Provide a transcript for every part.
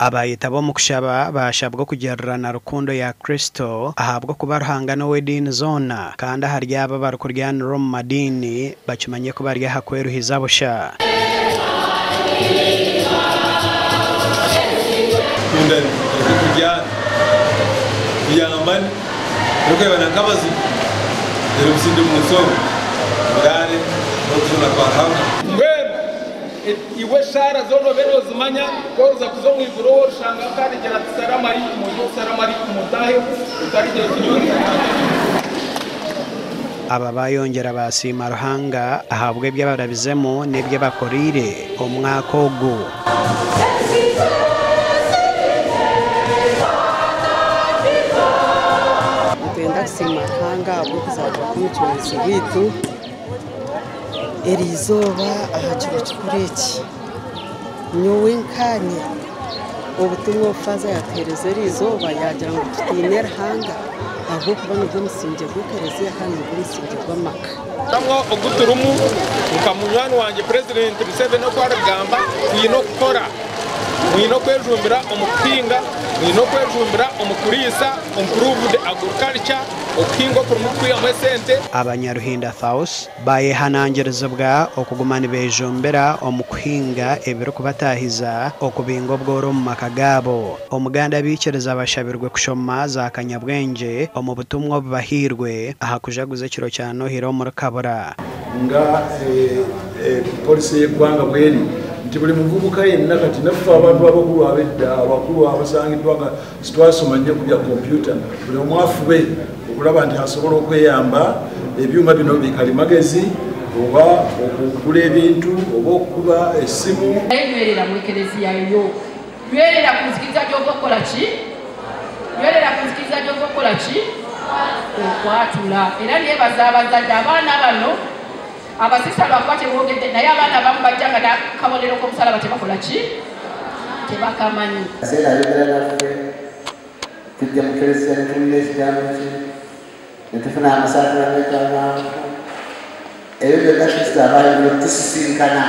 Abaayetaba omu kushaba baashabwa okugirirana rukundo ya Kristo ahabw'okuba Ruhanga n'ow'ediini zoona kandi ahari abo abarikuryanira omu madiini bakimanye ku bari aha kweruhiza busha. Tukundane, tureke kuryana, tuyambane, turikureebana nk'abazigu, reero obusingye omu nsi omu buraare n'okujuna kwa Ruhanga. Mbwenu iwe eshaara zoona obe noozimanya, ku oriza kuza omu iguru ou orishangayo akarigira ati, Salaam alaikum, ogire oti, Salaam alaikum otaahemu, otarigira oti, Nyowe ndi Aba baayongyera baasiima Ruhanga ahabw'ebi abarabizemu n'ebi abakoreire omwaka ogu. Nitwenda kusiima Ruhanga ahabw'okuzaarwa kw'omucunguzi waitu eriizooba aha kiro kikuru eki. Nyowe nkaanye obutumwa obu Faaza yaatuheereza eriizooba yaagira ngu tutiine Ruhanga ahabw'okuba nigwo musingye gw'ekereziya kandi nigwo musingye gw'amaka. Omuramwa ogu turimu nka munywani wangye Purezidenti Museveni oku arikugamba, twine okukora. Mwine okwejumbira omu kuhinga, mwine okwejumbira omu kuriisa, improved agriculture, okuhinga okurimu kwihamu esente. Abanyaruhinda Thous Baayehanangirizibwa okuguma nibeejumbira omu kuhinga ebirikubataahiza okubinga obworo omu maka gaabo. Omuganda abaikiriza bashabirwe kushoma za kanyabwengye omu butumwa obubahairwe aha kujaguza ekiro kya Nohiri omuri Kabura. Nga policy y'eggwanga bweri nti buli muvubuka yenna kati naffe abantu abakulu ab'edda abakulu abasangiddwa nga sitwasoma nnyo ku bya kompyuta buli omu afube okulaba nti asobola okweyamba ebyuma bino bikalimagezi oba okugula ebintu oba okukuba essimu. Naye nywerera mu Ekereziya yo. Nywerera ku nzikiriza gy'ova okukola ki? Nywerera ku nzikiriza gy'ova okukola ki? Okwatula. Era neebaza abazadde abaana bano abasista lwakuba teboogedde naye abaana abamu bajja nga n'akabonero k'omusalaba tebakola ki? Tebakamanyi. Kaseera ayogera naffe, tujja mu Klezia ne tuwulira ekigambo kye, ne tufuna amasakramentu amangu. Ebyo byonna Kristo aba ayagala okutusisinkana,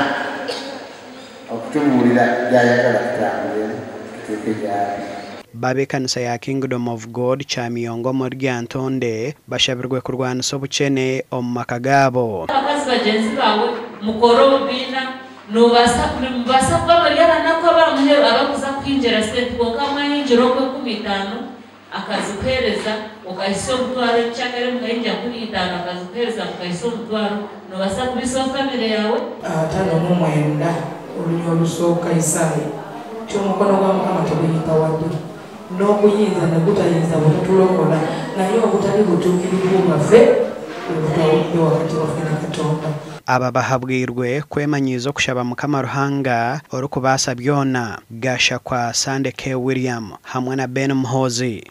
okutubuulira by'ayagala tutambulemu tutuuke gy'ali. B'ab'ekanisa ya Kingdom of God Kyamiyonga omuri Lyantonde bashabirwe kurwanisa obukyene omu maka gaabo. Abakazi bagyenzi baawe mukore obubiina. Noobaasa, nimubaasa kuba muri abanaku ab'aha muheru abarikuza kuhingira sente kwonka mwahingira okwo 50 akazikuheereza okahitsya omutwaro ekyakare mukahingira 50 akazikuheereza mukahitsya omutwaro noobaasa kubaisaho famire yaawe. 59 oluny olusooka Isaaya nti Omukono gwa Mukama teguyimpawadde, n'obuyinza ne gutayinza butatulokola, naye obutali butuukirivu bwaffe bwe butwawudde wakati waffe ne Katonda. Aba bahabwirwe kwemanyiiza okushaba Mukama Ruhanga orikubaasa byona, Gashakwa Sunday K. William hamwe na Ben Muhoozi.